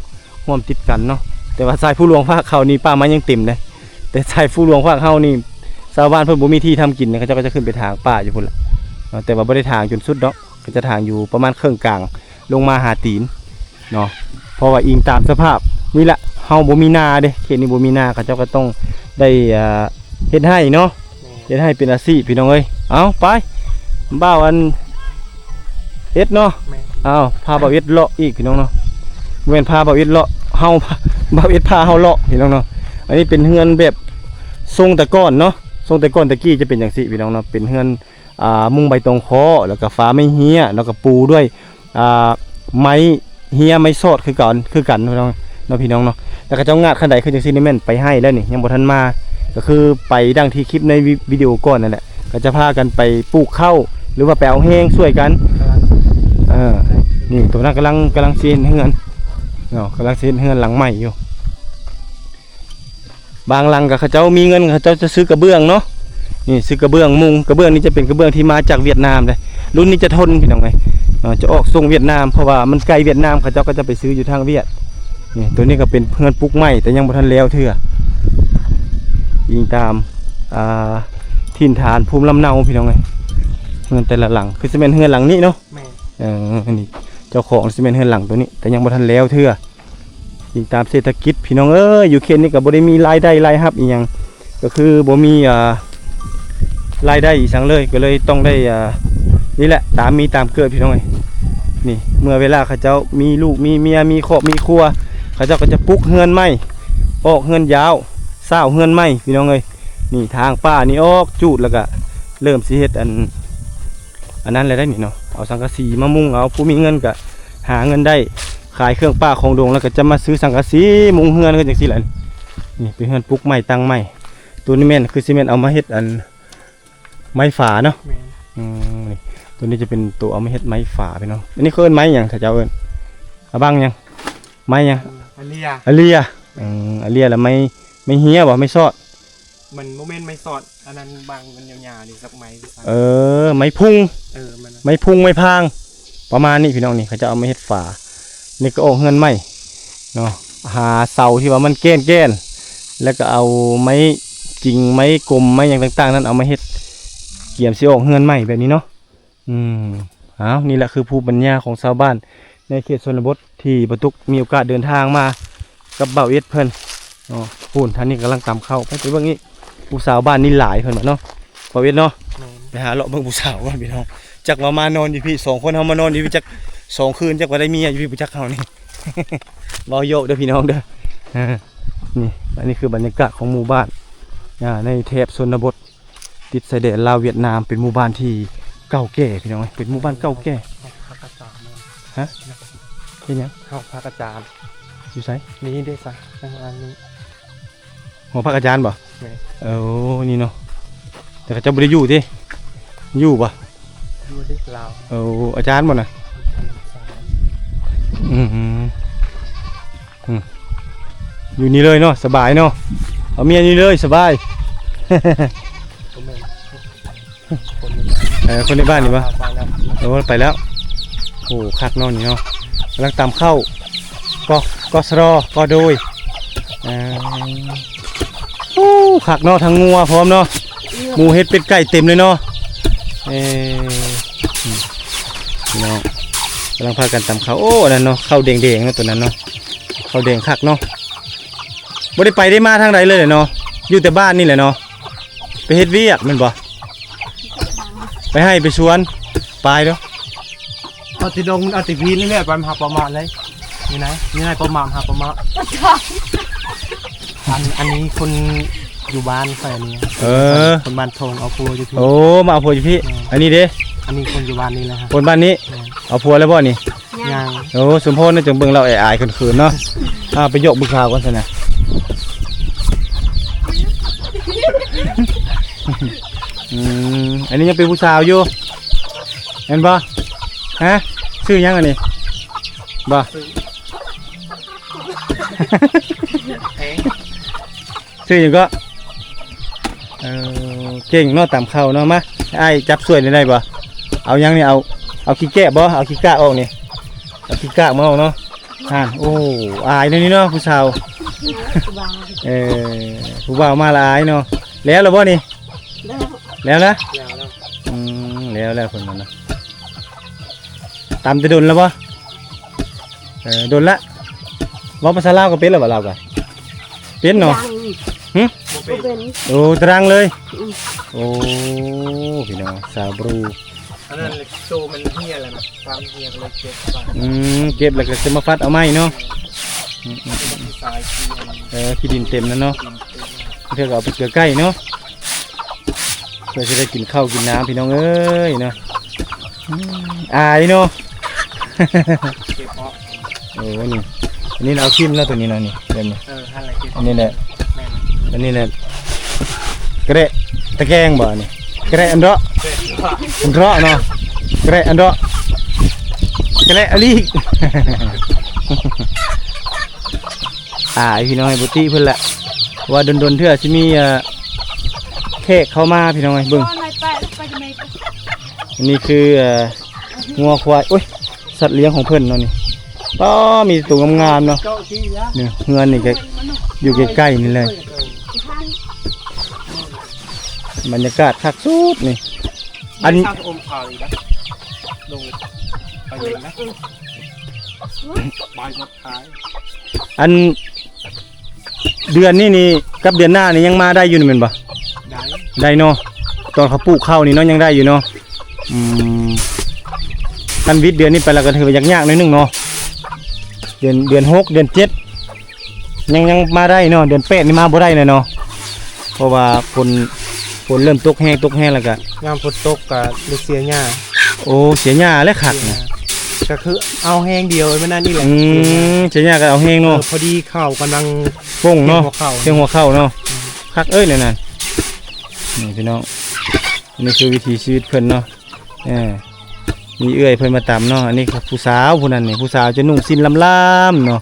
ຮ່ວມຕິດກັນເນາະ ແຕ່ວ່າຊາຍພູຫຼວງຟາກເຂົານີ້ປ່າໄມ້ຍັງເຕັມເດ້ ແຕ່ຊາຍພູຫຼວງຟາກເຮົານີ້ ຊາວບ້ານເພິ່ນບໍ່ມີທີ່ທຳກິນ ເຂົາເຈົ້າກໍຈະຂຶ້ນໄປຖາງປ່າຢູ່ພຸ້ນແຫຼະເນາະ ແຕ່ວ່າບໍ່ໄດ້ຖາງຈົນສຸດດອກ ກໍຈະຖາງຢູ່ປະມານເຄິ່ງກາງ ລົງມາຫາຕີນເນາະ ເພາະວ່າອີງຕາມສະພາບນີ້ແຫຼະ ເຮົາບໍ່ມີນາເດ້ ເຂດນີ້ບໍ່ມີນາ ເຂົາເຈົ້າກໍຕ້ອງໄດ້ ອ່າ ເຮັດໄຮ່ເນາະ. ແມ່ນ ເຮັດໄຮ່ເປັນອາຊີບພີ່ນ້ອງເອີຍ. ເອົາ ໄປ ບ່າວອັນເອັດເນາະ. ແມ່ນ ເອົາ ພາບ່າວເອັດເລາະອີກພີ່ນ້ອງເນາະ ບໍ່ແມ່ນພາບ່າວເອັດເລາະ ເຮົາ ບ່າວເອັດພາເຮົາເລາະພີ່ນ້ອງເນາະ. ອັນນີ້ເປັນເຮືອນແບບຊົງແຕ່ກ່ອນເນາະ ຊົງແຕ່ກ່ອນແຕ່ກີ້ຈະເປັນຈັ່ງຊີ້ພີ່ນ້ອງເນາະ ເປັນເຮືອນ ອ່າ ມຸງໃບຕອງຄໍ ແລ້ວກໍຝາໄມ້ເຮ້ຍ ແລ້ວກໍປູດ້ວຍ ອ່າ ໄມ້ເຮ້ຍໄມ້ຊອດຄືກັນ ຄືກັນເນາະ ເນາະພີ່ນ້ອງເນາະ. ແລ້ວເຂົາເຈົ້າງາດຄັນໃດຄືຈັ່ງຊີ້ນີ້ແມ່ນໄປໄຮ່ແລ້ວນີ້ ຍັງບໍ່ທັນມາ ກໍຄືໄປດັ່ງທີ່ຄລິບໃນວິ ວິດີໂອກ່ອນນັ້ນແຫຼະ ກໍຈະພາກັນໄປປູກເຂົ້າ ຫຼືວ່າໄປເອົາແຮງຊ່ວຍກັນ. ເອີ ນີ້ໂຕນັ້ນກຳລັງ ກຳລັງຊິເຮັດເຮືອນເນາະ ກຳລັງຊິເຮັດເຮືອນຫຼັງໃໝ່ຢູ່. ບາງຫຼັງກໍເຂົາເຈົ້າມີເງິນ ເຂົາເຈົ້າຈະຊື້ກະເບື້ອງເນາະ ນີ້ ຊື້ກະເບື້ອງມຸງ ກະເບື້ອງນີ້ຈະເປັນກະເບື້ອງທີ່ມາຈາກຫວຽດນາມເດ້. ລຸ້ນນີ້ຈະທົນພີ່ນ້ອງເອີຍ ເນາະ ຈະອອກສົ່ງຫວຽດນາມ ເພາະວ່າມັນໃກ້ຫວຽດນາມ ເຂົາເຈົ້າກໍຈະໄປຊື້ຢູ່ທາງຫວຽດ. ນີ້ ໂຕນີ້ກໍເປັນເຮືອນປຸກໃໝ່ ແຕ່ຍັງບໍ່ທັນແລ້ວເທື່ອ ອີງຕາມ ອ່າ ຖິ່ນຖານພູມລຳເນົາພີ່ນ້ອງເອີຍ. ເຮືອນແຕ່ລະຫຼັງຄືຊິແມ່ນເຮືອນຫຼັງນີ້ເນາະ. ແມ່ນ ເອີ ອັນນີ້ເຈົ້າຂອງຊິແມ່ນເຮືອນຫຼັງໂຕນີ້ ແຕ່ຍັງບໍ່ທັນແລ້ວເທື່ອ. ອີງຕາມເສດຖະກິດພີ່ນ້ອງເອີຍ ຢູ່ເຂດນີ້ກໍບໍ່ໄດ້ມີລາຍໄດ້ລາຍຮັບອີ່ຫຍັງ ກໍຄືບໍ່ມີ ອ່າ ລາຍໄດ້ອີ່ຫຍັງເລີຍ ກໍເລີຍຕ້ອງໄດ້ ອ່າ ນີ້ແຫຼະ ຕາມມີຕາມເກີດພີ່ນ້ອງເອີຍ. ນີ້ ເມື່ອເວລາເຂົາເຈົ້າມີລູກມີເມຍ ມີຄອບມີຄົວ ເຂົາເຈົ້າກໍຈະປຸກເຮືອນໃໝ່ ອອກເຮືອນຍາວ ສ້າວເຮືອນໃໝ່ພີ່ນ້ອງເອີຍ. ນີ້ ທາງປ່ານີ້ອອກຈູດ ແລ້ວກໍເລີ່ມຊິເຮັດອັນ ອັນນັ້ນແຫຼະໄດ໋ນີ້ເນາະ ເອົາສັງກະສີມາມຸງເອົາ ຜູ້ມີເງິນກະຫາເງິນໄດ້ ຂາຍເຄື່ອງປ່າຂອງດົງ ແລ້ວກະຈະມາຊື້ສັງກະສີມຸງເຮືອນກັນຈັ່ງຊີ້ແຫຼະ. ນີ້ເປັນເຮືອນປຸກໃໝ່ຕັ້ງໃໝ່ ໂຕນີ້ແມ່ນຄືຊິແມ່ນເອົາມາເຮັດອັນໄມ້ຝາເນາະ. ແມ່ນ ອືມ ນີ້ ໂຕນີ້ຈະເປັນໂຕເອົາມາເຮັດໄມ້ຝາພີ່ນ້ອງ. ອັນນີ້ເຂົາເອີ້ນໄມ້ຫຍັງ ຖ້າເຈົ້າເອີ້ນ ອາບັງຫຍັງ ໄມ້ຫຍັງ? ອາເລຍ ອາເລຍ ອືມ ອາເລຍ ແລ້ວໄມ້ ໄມ້ເຮ້ຍບໍ່ ໄມ້ຊອດ? ມັນບໍ່ແມ່ນໄມ້ຊອດ ອັນນັ້ນບາງມັນຍາວໆນີ້ ຈັກໄມ້ຄືກັນ ເອີ ໄມ້ພຸງ ເອີ ມັນ ໄມ້ພຸງໄມ້ພາງ ປະມານນີ້ພີ່ນ້ອງ. ນີ້ເຂົາເຈົ້າເອົາມາເຮັດຝາ ນີ້ກໍອອກເຮືອນໃໝ່ເນາະ ຫາເສົາທີ່ວ່າມັນແກ່ນໆ ແລ້ວກໍເອົາໄມ້ຈິງ ໄມ້ກົມ ໄມ້ຫຍັງຕ່າງໆນັ້ນເອົາມາເຮັດ ກຽມຊິອອກເຮືອນໃໝ່ແບບນີ້ເນາະ. ອືມ ອ້າວ ນີ້ແຫຼະຄືພູມປັນຍາຂອງຊາວບ້ານໃນເຂດຊົນນະບົດ ທີ່ປະຕຸກມີໂອກາດເດີນທາງມາກັບບ່າວເອັດເພິ່ນເນາະ. ພຸ້ນ ທ່ານນີ້ກຳລັງຕຳເຂົ້າ ໄປ ໄປເບິ່ງອີກ. ຜູ້ສາວບ້ານນີ້ຫຼາຍເພິ່ນວ່າເນາະ ບ່າວເອັດເນາະ. ແມ່ນ ໄປຫາເລາະເບິ່ງຜູ້ສາວກ່ອນພີ່ນ້ອງ ຈັກວ່າມານອນຢູ່ພີ້ ສອງຄົນເຮົາມານອນຢູ່ພີ້ຈັກສອງຄືນ ຈັກວ່າໄດ້ເມຍຢູ່ພີ້ ບໍ່ຈັກເຮົານີ້ ເວົ້າຢອກເດີພີ່ນ້ອງເດີ. ນີ້ ອັນນີ້ຄືບັນຍາກາດຂອງໝູ່ບ້ານ ອ່າ ໃນແຖບຊົນນະບົດ ຕິດຊາຍແດນລາວຫວຽດນາມ ເປັນໝູ່ບ້ານທີ່ເກົ່າແກ່ພີ່ນ້ອງເອີຍ ເປັນໝູ່ບ້ານເກົ່າແກ່. ຮະ ເຮັດຫຍັງ? ຫ້ອງພັກອາຈານ ຢູ່ໃສ? ນີ້ເດ້ຊະ ຂ້າງຫຼັງນີ້ ຫໍພັກອາຈານບໍ່? ແມ່ນ ເອີ ນີ້ເນາະ ແຕ່ເຂົາເຈົ້າບໍ່ໄດ້ຢູ່ຕິ? ຢູ່ບໍ່? ຢູ່ເດ້ລາວ ເອີ ອາຈານບໍ່ນະ? ອືມ ອືມ ຢູ່ນີ້ເລີຍເນາະ ສະບາຍເນາະ ເອົາເມຍຢູ່ນີ້ເລີຍ ສະບາຍ. ບໍ່ແມ່ນ ຄົນໃນບ້ານ ເອີ ຄົນໃນບ້ານນີ້ບໍ່? ໄປແລ້ວ ໂອ້ ໄປແລ້ວ ໂອ້ ຄັກເນາະນີ້ເນາະ ກຳລັງຕຳເຂົ້າ ກໍ ກໍສະລໍ ກໍໂດຍ ອ່າ ໂອ້ ຄັກເນາະ ທັງງົວພ້ອມເນາະ ໝູເຫັດເປັດໄກ່ເຕັມເລີຍເນາະ. ເອີ ພີ່ນ້ອງກຳລັງພາກັນຕຳເຂົ້າ. ໂອ້ ອັນນັ້ນເນາະ ເຂົ້າແດງໆເນາະ ຕົວນັ້ນເນາະ ເຂົ້າແດງຄັກເນາະ. ບໍ່ໄດ້ໄປໄດ້ມາທາງໃດເລີຍເນາະ ຢູ່ແຕ່ບ້ານນີ້ແຫຼະເນາະ. ໄປເຮັດວຽກແມ່ນບໍ່? ໄປໄຮ່ໄປສວນ ໄປເດີ້. ເອົາແຕ່ດົງ ເອົາແຕ່ພີນີ້ແຫຼະ ໄປຫາປາໝາດເລີຍ. ນີ້ນະ ນີ້ນະ ປາໝາດ ຫາປາໝາດ. ອັນ ອັນນີ້ຄົນຢູ່ບ້ານຂ້ອຍອັນນີ້. ເອີ ຄົນບ້ານທົ່ງ ເອົາຜົວຢູ່ພີ້. ໂອ້ ມາເອົາຜົວຢູ່ພີ້. ແມ່ນ. ອັນນີ້ເດ? ອັນນີ້ຄົນຢູ່ບ້ານນີ້ແຫຼະ. ຄົນບ້ານນີ້? ແມ່ນ. ເອົາຜົວແລ້ວບໍ່ນີ້? ຍັງ. ໂອ້ ສົມໂພນນະ ຈັ່ງເບິ່ງລາວອາຍໆເຂີນໆເນາະ. ອ່າ ໄປຢອກຜູ້ສາວກ່ອນຊັ້ນນະ. ອືມ ອັນນີ້ຍັງເປັນຜູ້ສາວຢູ່ແມ່ນບໍ່? ຮະ ຊື່ຫຍັງອັນນີ້? ບໍ່ ຊື່ຫຍັງເກາະ? ເອີ ເກັ່ງເນາະ ຕຳເຂົ້າເນາະ. ມາ ອ້າຍຈັບຊ່ວຍໄດ້ບໍ່? ເອົາຫຍັງນີ້? ເອົາ ເອົາຂີ້ແກະບໍ່? ເອົາຂີ້ກາກອອກນີ້ ເອົາຂີ້ກາກມາອອກເນາະ. ຫັ້ນ ໂອ້ ອາຍແນວນີ້ເນາະ ຜູ້ສາວ. ເອີ ຜູ້ບ່າວມາລະອາຍເນາະ. ແລ້ວລະບໍ່ນີ້? ແລ້ວ ແລ້ວລະ? ແລ້ວ ແລ້ວ. ອືມ ແລ້ວ ແລ້ວເພິ່ນວ່ານະ. ຕຳແຕ່ດົນລະບໍ່? ເອີ ດົນລະ. ເວົ້າພາສາລາວກໍເປັນລະບໍ່? ລາວກໍເປັນເນາະ. ຫຶ? ບໍ່ເປັນ. ໂອ້ ຕະດັງເລີຍ. ອືມ ໂອ້ ພີ່ນ້ອງ ສາວບຣູ. ອັນນັ້ນໂຕມັນເຫ່ຍແລ້ວນະ ຕາມເຫ່ຍກໍເລີຍເກັບໄປ. ອືມ ເກັບແລ້ວກໍຊິມາຟັດເອົາໃໝ່ເນາະ. ອືມໆ ສາຍຂີ້ ເອີ ຂີ້ດິນເຕັມແລ້ວເນາະ. ເທື່ອກໍເອົາໄປເກືອໄກ່ເນາະ ເພື່ອຊິໄດ້ກິນເຂົ້າກິນນ້ຳ ພີ່ນ້ອງເອີຍເນາະ. ອາຍເນາະ. ເກັບເອົາ. ໂອ້ ນີ້ ອັນນີ້ເອົາຖິ້ມແລ້ວ ຕົວນີ້ເນາະ ນີ້ ແບບນີ້. ເອີ ຫັ້ນແຫຼະ ອັນນີ້ແຫຼະ. ແມ່ນ ອັນນີ້ແຫຼະ ກະແດະຕະແກງບໍ່ນີ້? ກະແດະອັນເດາະ ອັນເດາະເນາະ ກະແດະອັນເດາະ ກະແດະອະລີກ. ອ່າ ພີ່ນ້ອງເອີຍ ບໍ່ຕິເພິ່ນລະ ວ່າດົນໆເທື່ອຊິມີ ເອີ ແຂກເຂົ້າມາ ພີ່ນ້ອງເອີຍ. ເບິ່ງ ອັນນີ້ຄື ເອີ ງົວຄວາຍ ໂອ້ຍ ສັດລ້ຽງຂອງເພິ່ນເນາະນີ້. ປ້າ ມີແຕ່ໂຕງາມໆເນາະ. ນີ້ເຮືອນນີ້ກໍຢູ່ໃກ້ໆນີ້ເລີຍ. ບັນຍາກາດຄັກສຸດນີ້. ອັນ ອັນ ເດືອນນີ້ນີ້ກັບເດືອນໜ້ານີ້ຍັງມາໄດ້ຢູ່ນີ້ແມ່ນບໍ່? ໄດ້ ໄດ້ເນາະ ຕອນເຂົາປູກເຂົ້ານີ້ເນາະ ຍັງໄດ້ຢູ່ເນາະ. ອືມ ຄັນວິດເດືອນນີ້ໄປແລ້ວກໍຖືວ່າຍາກໆໜ້ອຍໜຶ່ງເນາະ. ເດືອນ ເດືອນຫົກ ເດືອນເຈັດ ຍັງ ຍັງມາໄດ້ເນາະ. ເດືອນແປດນີ້ມາບໍ່ໄດ້ແລ້ວເນາະ ເພາະວ່າຝົນ ຝົນເລີ່ມຕົກແຮງ ຕົກແຮງແລ້ວກະ ຍາມຝົນຕົກກະໄດ້ເສຍຫຍ້າ. ໂອ້ ເສຍຫຍ້າແລ້ວຄັກນະ. ກະຄືເອົາແຮງດຽວມັນນັ້ນນີ້ແຫຼະ. ອືມ ເສຍຫຍ້າກະເອົາແຮງເນາະ. ເອີ ພໍດີເຂົ້າກຳລັງປົ່ງເນາະ ຮຽງຫົວເຂົ້າ ຮຽງຫົວເຂົ້າເນາະ. ອືມ ຄັກເອີຍແນວນັ້ນ. ນີ້ພີ່ນ້ອງ ອັນນີ້ຄືວິຖີຊີວິດເພິ່ນເນາະ. ເອີ ມີເອື້ອຍເພິ່ນມາຕຳເນາະ. ອັນນີ້ຄືຜູ້ສາວຜູ້ນັ້ນນີ້ ຜູ້ສາວຈະນຸ່ງສິ້ນລ້ຳໆເນາະ.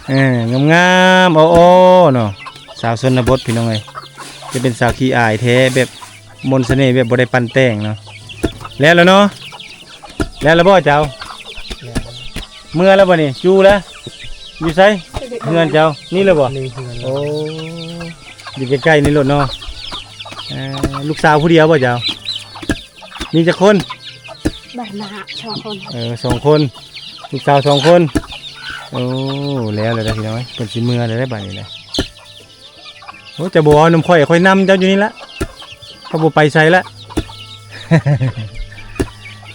ເອີ ງາມໆ ອໍໆເນາະ ສາວຊົນນະບົດ ພີ່ນ້ອງເອີຍ. ຈະເປັນສາວຂີ້ອາຍແທ້ ແບບມົນສະເໜ່ ແບບບໍ່ໄດ້ປັ້ນແຕ່ງເນາະ. ແລ້ວລະເນາະ ແລ້ວລະບໍ່ເຈົ້າ? ເມືອແລ້ວບໍ່ນີ້? ຈູ້ແລ້ວ? ຢູ່ໃສ? ເຮືອນເຈົ້ານີ້ລະບໍ່? ນີ້ເຮືອນ. ໂອ້ ຢູ່ໃກ້ໆນີ້ໂລດເນາະ. ເອີ ລູກສາວຜູ້ດຽວບໍ່ເຈົ້າ? ມີຈັກຄົນ? ບາດໜ້າສອງຄົນ. ເອີ ສອງຄົນ ລູກສາວສອງຄົນ. ໂອ້ ແລ້ວແລ້ວເດີພີ່ນ້ອງເອີຍ ເພິ່ນຊິເມືອແລ້ວເດີບາດນີ້ນະ. ໂອ້ ເຈົ້າບໍ່ເອົານຳຂ້ອຍ ຂ້ອຍນຳເຈົ້າຢູ່ນີ້ລະ ຂ້ອຍບໍ່ໄປໃສລະ.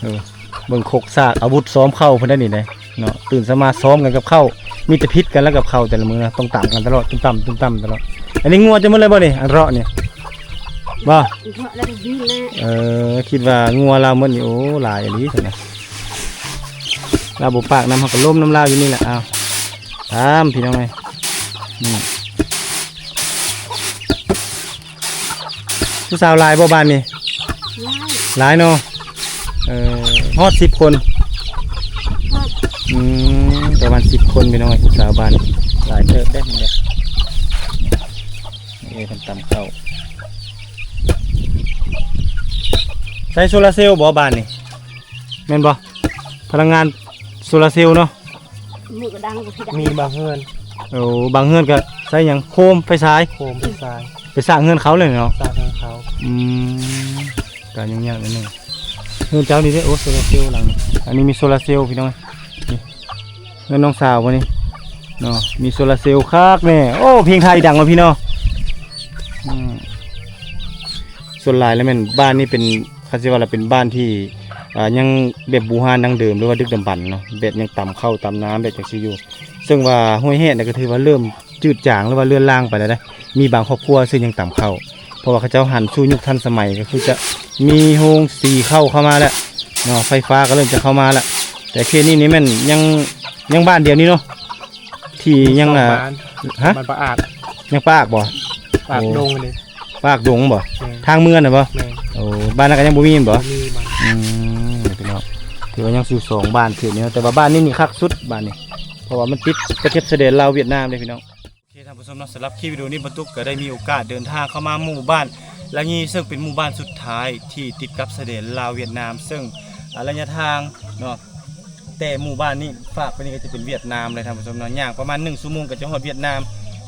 ເອີ ເບິ່ງຄົກຊາກອາວຸດຊ້ອມເຂົ້າເພິ່ນໄດ໋ນີ້ເດ້ເນາະ. ຕື່ນເຊົ້າມາຊ້ອມກັນກັບເຂົ້າ ມີແຕ່ຜິດກັນແລ້ວກັບເຂົ້າແຕ່ລະມື້ນະ ຕ້ອງຕຳກັນຕະຫຼອດ ຕຸ້ມຕຳ ຕຸ້ມຕຳຕະຫຼອດ. ອັນນີ້ງົວເຈົ້າໝົດເລີຍບໍ່ນີ້ ອັນເລາະນີ້? ບໍ່ ເລາະແລ້ວກໍບິນແລ້ວ. ເອີ ຄິດວ່າງົວລາວໝົດນີ້ ໂອ້ ຫຼາຍອີ່ຫຼີຊັ້ນນະ. ລາວບໍ່ປາກນຳ ເຮົາກໍລົມນຳລາວຢູ່ນີ້ແຫຼະ. ອ້າວ ຕາມພີ່ນ້ອງເອີຍ. ນີ້ ຜູ້ສາວຫຼາຍບໍ່ບ້ານນີ້? ຫຼາຍ ຫຼາຍເນາະ. ເອີ ຮອດສິບຄົນ? ຮອດ. ອືມ ປະມານສິບຄົນພີ່ນ້ອງເອີຍ ຜູ້ສາວບ້ານ ຫຼາຍເຕີບເດ້. ເອີ ເພິ່ນຕຳເຂົ້າ ໃຊ້ໂຊລາເຊວບໍ່ບ້ານນີ້? ແມ່ນບໍ່? ພະລັງງານໂຊລາເຊວເນາະ. ມີບາງເຮືອນ ໂອ້ ບາງເຮືອນກໍໃຊ້ຫຍັງ ໂຄມໄຟສາຍ ໂຄມໄຟສາຍ ໄປສ້າງເຮືອນເຂົາເລີຍເນາະ ສ້າງເຮືອນເຂົາ ອືມ ກໍຫຍຸ້ງຍາກໜ້ອຍໜຶ່ງ. ເຮືອນເຈົ້ານີ້ເດ້ ໂອ້ ໂຊລາເຊວຫຼັງນີ້ ອັນນີ້ມີໂຊລາເຊວພີ່ນ້ອງ ນີ້ ເຮືອນນ້ອງສາວບໍ່ນີ້ເນາະ ມີໂຊລາເຊວຄັກແນ່. ໂອ້ ເພງໄທດັງວ່າພີ່ເນາະ ອືມ ສ່ວນຫຼາຍແລ້ວແມ່ນບ້ານນີ້ເປັນ ຄັນຊິວ່າລະເປັນບ້ານທີ່ ອ່າ ຍັງແບບບູຮານດັ້ງເດີມ ຫຼືວ່າດຶກດຳບັນເນາະ ແບບຍັງຕຳເຂົ້າຕຳນ້ຳແບບຈັ່ງຊີ້ຢູ່ ເຊິ່ງວ່າຫ້ວຍແຮດນະກໍຖືວ່າເລີ່ມຈືດຈາງ ຫຼືວ່າເລືອນລາງໄປແລ້ວເດ້ ມີບາງຄອບຄົວຊື່ຍັງຕຳເຂົ້າ ເພາະວ່າເຂົາເຈົ້າຫັນສູ່ຍຸກທັນສະໄໝ ກໍຄືຈະມີໂຮງສີເຂົ້າເຂົ້າມາແລ້ວເນາະ ໄຟຟ້າກໍເລີ່ມຈະເຂົ້າມາແລ້ວ ແຕ່ເຂດນີ້ນີ້ແມ່ນຍັງ ຍັງບ້ານດຽວນີ້ເນາະ ທີ່ຍັງ ມີສອງ ອ່າ ບ້ານ ຮະ ບ້ານປາອາດ ຍັງປາອາດບໍ່? ປາອາດ ໂອ້ ດົງນີ້ ປາອາດດົງບໍ່? ແມ່ນ ທາງເມືອງນະບໍ່? ແມ່ນ ໂອ້ ບ້ານນັ້ນກໍຍັງບໍ່ມີແມ່ນບໍ່? ບໍ່ມີບ້ານ ອືມ ພີ່ນ້ອງ ຖືວ່າຍັງຢູ່ສອງບ້ານເຂດນີ້ເນາະ ແຕ່ວ່າບ້ານນີ້ນີ້ຄັກສຸດບ້ານນີ້ ເພາະວ່າມັນຕິດຕະເຂັບຊາຍແດນລາວຫວຽດນາມເດ້ພີ່ນ້ອງ. ໂອເຄ ທ່ານຜູ້ຊົມເນາະ ສຳລັບຄລິບວິດີໂອນີ້ ບ່າວຕຸກກໍໄດ້ມີໂອກາດເດີນທາງເຂົ້າມາໝູ່ບ້ານລະງີ ເຊິ່ງເປັນໝູ່ບ້ານສຸດທ້າຍທີ່ຕິດກັບຊາຍແດນລາວຫວຽດນາມ ເຊິ່ງ ອ່າ ໄລຍະທາງເນາະ ແຕ່ໝູ່ບ້ານນີ້ຟາກໄປນີ້ກໍຈະເປັນຫວຽດນາມເລີຍທ່ານຜູ້ຊົມເນາະ ຍ່າງປະມານໜຶ່ງຊົ່ວໂມງກໍຈະຮອດຫວຽດນາມ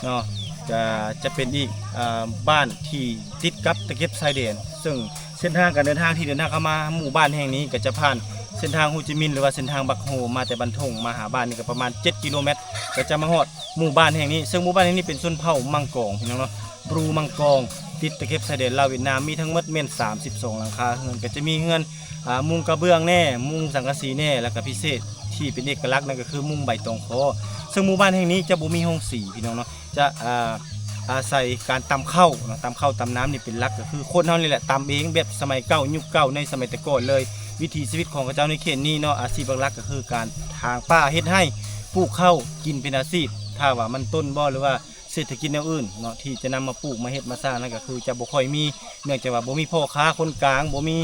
ເນາະ ຈະ ຈະເປັນອີກ ອ່າ ບ້ານທີ່ຕິດກັບຕະເຂັບຊາຍແດນ ເຊິ່ງເສັ້ນທາງການເດີນທາງທີ່ເດີນທາງເຂົ້າມາໝູ່ບ້ານແຫ່ງນີ້ ກໍຈະຜ່ານເສັ້ນທາງໂຮຈິມິນ ຫຼືວ່າເສັ້ນທາງບັກໂຮ ມາແຕ່ບ້ານທົ່ງມາຫາບ້ານນີ້ກໍປະມານເຈັດກິໂລແມັດ ກໍຈະມາຮອດໝູ່ບ້ານແຫ່ງນີ້ ເຊິ່ງໝູ່ບ້ານແຫ່ງນີ້ເປັນຊົນເຜົ່າມັງກອງ ພີ່ນ້ອງເນາະ ບຣູມັງກອງ ຕິດຕະເຂັບຊາຍແດນລາວຫວຽດນາມ ມີທັງໝົດແມ່ນສາມສິບສອງຫຼັງຄາເຮືອນ ກໍຈະມີເຮືອນ ອ່າ ມຸງກະເບື້ອງແດ່ ມຸງສັງກະສີແດ່ ແລ້ວກໍພິເສດທີ່ເປັນເອກະລັກນັ້ນກໍຄືມຸງໃບຕອງຄໍ ເຊິ່ງໝູ່ບ້ານແຫ່ງນີ້ຈະບໍ່ມີໂຮງສີ ພີ່ນ້ອງເນາະ ຈະ ອ່າ ອາໄສການຕຳເຂົ້າເນາະ ຕຳເຂົ້າຕຳນ້ຳນີ້ເປັນຫຼັກ ກໍຄືຄົນເຮົານີ້ແຫຼະຕຳເອງ ແບບສະໄໝເກົ່າຍຸກເກົ່າ ໃນສະໄໝແຕ່ກ່ອນເລີຍ ວິຖີຊີວິດຂອງເຂົາເຈົ້າໃນເຂດນີ້ເນາະ ອາຊີບຫຼັກໆກໍຄືການຖາງປ່າ ເຮັດໄຮ່ ປູກເຂົ້າ ກິນເປັນອາຊີບ ຖ້າວ່າມັນຕົ້ນບໍ່ ຫຼືວ່າ ເສດຖະກິດແນວອື່ນເນາະ ທີ່ຈະນຳມາປູກມາເຮັດມາສ້າງນັ້ນ ກໍຄືຈະບໍ່ຄ່ອຍມີ ເນື່ອງຈາກວ່າບໍ່ມີພໍ່ຄ້າຄົນກາງ ບໍ່ມີ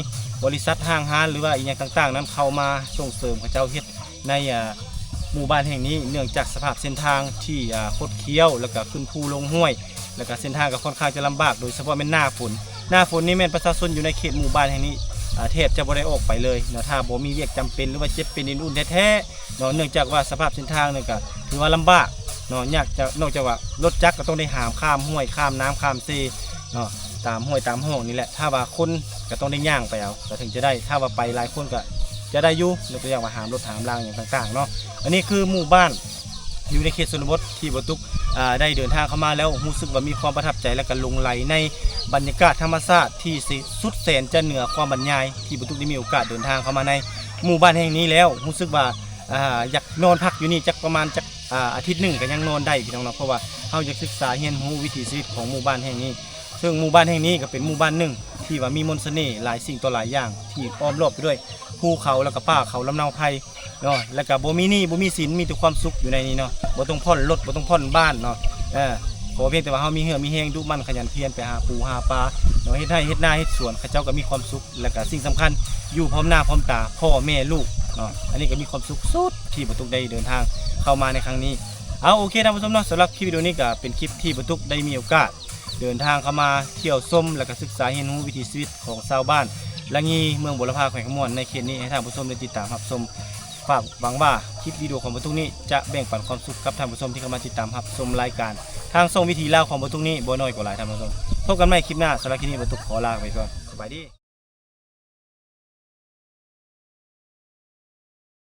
ບໍລິສັດຫ້າງຮ້ານ ຫຼືວ່າອີ່ຫຍັງຕ່າງໆນັ້ນເຂົ້າມາສົ່ງເສີມເຂົາເຈົ້າເຮັດໃນ ອ່າ ໝູ່ບ້ານແຫ່ງນີ້ ເນື່ອງຈາກສະພາບເສັ້ນທາງທີ່ ອ່າ ຄົດຄ້ຽວ ແລ້ວກໍຂຶ້ນພູລົງຫ້ວຍ ແລ້ວກໍເສັ້ນທາງກໍຄ່ອນຂ້າງຈະລຳບາກ ໂດຍສະເພາະແມ່ນໜ້າຝົນ ໜ້າຝົນນີ້ແມ່ນປະຊາຊົນຢູ່ໃນເຂດໝູ່ບ້ານແຫ່ງນີ້ ອ່າ ແທບຈະບໍ່ໄດ້ອອກໄປເລີຍເນາະ ຖ້າບໍ່ມີວຽກຈຳເປັນ ຫຼືວ່າເຈັບເປັນອື່ນໆແທ້ໆ ເນາະ ເນື່ອງຈາກວ່າສະພາບເສັ້ນທາງນີ້ກໍຖືວ່າລຳບາກເນາະ ຍາກຈະ ນອກຈາກວ່າລົດຈັກກໍຕ້ອງໄດ້ຫາມຂ້າມຫ້ວຍ ຂ້າມນ້ຳ ຂ້າມເຊເນາະ ຕາມຫ້ວຍຕາມຮ່ອງນີ້ແຫຼະ ຖ້າວ່າຄົນກໍຕ້ອງໄດ້ຍ່າງໄປເອົາ ກໍເຖິງຈະໄດ້ ຖ້າວ່າໄປຫຼາຍຄົນກໍຈະໄດ້ຢູ່ ຍົກຕົວຢ່າງວ່າຫາມລົດຫາມລາງຫຍັງຕ່າງໆເນາະ ອັນນີ້ຄືໝູ່ບ້ານ ຢູ່ໃນເຂດຊົນນະບົດທີ່ບ່າວຕຸກ ອ່າ ໄດ້ເດີນທາງເຂົ້າມາແລ້ວ ຮູ້ສຶກວ່າມີຄວາມປະທັບໃຈ ແລະ ກໍຫຼົງໄຫຼໃນບັນຍາກາດທຳມະຊາດທີ່ສຸດແສນຈະເໜືອຄວາມບັນຍາຍ ທີ່ບ່າວຕຸກໄດ້ມີໂອກາດເດີນທາງເຂົ້າມາໃນໝູ່ບ້ານແຫ່ງນີ້ແລ້ວ ຮູ້ສຶກວ່າ ອ່າ ຢາກນອນພັກຢູ່ນີ້ຈັກປະມານຈັກ ອ່າ ອາທິດໜຶ່ງກໍຍັງນອນໄດ້ ພີ່ນ້ອງເນາະ ເພາະວ່າເຮົາຢາກສຶກສາຮຽນຮູ້ວິຖີຊີວິດຂອງໝູ່ບ້ານແຫ່ງນີ້ ເຊິ່ງໝູ່ບ້ານແຫ່ງນີ້ກໍເປັນໝູ່ບ້ານໜຶ່ງທີ່ວ່າມີມົນສະເໜ່ຫຼາຍສິ່ງຕໍ່ຫຼາຍຢ່າງ ທີ່ອ້ອມລອບໄປດ້ວຍພູເຂົາ ແລ້ວກໍປ່າເຂົາລຳເນົາໄພ ເນາະ ແລ້ວກໍບໍ່ມີໜີ້ບໍ່ມີສິນ ມີແຕ່ຄວາມສຸກຢູ່ໃນນີ້ເນາະ ບໍ່ຕ້ອງຜ່ອນລົດ ບໍ່ຕ້ອງຜ່ອນບ້ານເນາະ ເອີ ຂໍພຽງແຕ່ວ່າເຮົາມີເຫື່ອມີແຮງ ດຸໝັ່ນຂະຫຍັນພຽນໄປຫາປູຫາປາເນາະ ເຮັດໄຮ່ເຮັດນາເຮັດສວນ ເຂົາເຈົ້າກໍມີຄວາມສຸກ ແລ້ວກໍສິ່ງສຳຄັນ ຢູ່ພ້ອມໜ້າພ້ອມຕາພໍ່ແມ່ລູກເນາະ ອັນນີ້ກໍມີຄວາມສຸກສຸດທີ່ບ່າວຕຸກໄດ້ເດີນທາງເຂົ້າມາໃນຄັ້ງນີ້. ເອົາ ໂອເຄ ທ່ານຜູ້ຊົມເນາະ ສຳລັບຄລິບວິດີໂອນີ້ກໍເປັນຄລິບທີ່ບ່າວຕຸກໄດ້ມີໂອກາດເດີນທາງເຂົ້າມາທ່ຽວຊົມ ແລ້ວກໍສຶກສາຮຽນຮູ້ວິຖີຊີວິດຂອງຊາວບ້ານລະງີ ເມືອງບົວລະພາ ແຂວງຄຳມ່ວນ ໃນເຂດນີ້ ໃຫ້ທ່ານຜູ້ຊົມໄດ້ຕິດຕາມຮັບຊົມ ຝາກຫວັງວ່າຄລິບວິດີໂອຂອງບ່າວຕຸກນີ້ຈະແບ່ງປັນຄວາມສຸກກັບທ່ານຜູ້ຊົມທີ່ເຂົ້າມາຕິດຕາມຮັບຊົມລາຍການທາງຊ່ອງວິຖີລາວຂອງບ່າວຕຸກນີ້ບໍ່ໜ້ອຍກໍຫຼາຍ ທ່ານຜູ້ຊົມ. ພົບກັນໃໝ່ຄລິບໜ້າ ສຳລັບຄລິບນີ້ບ່າວຕຸກຂໍລາໄປກ່ອນ ສະບາຍດີ.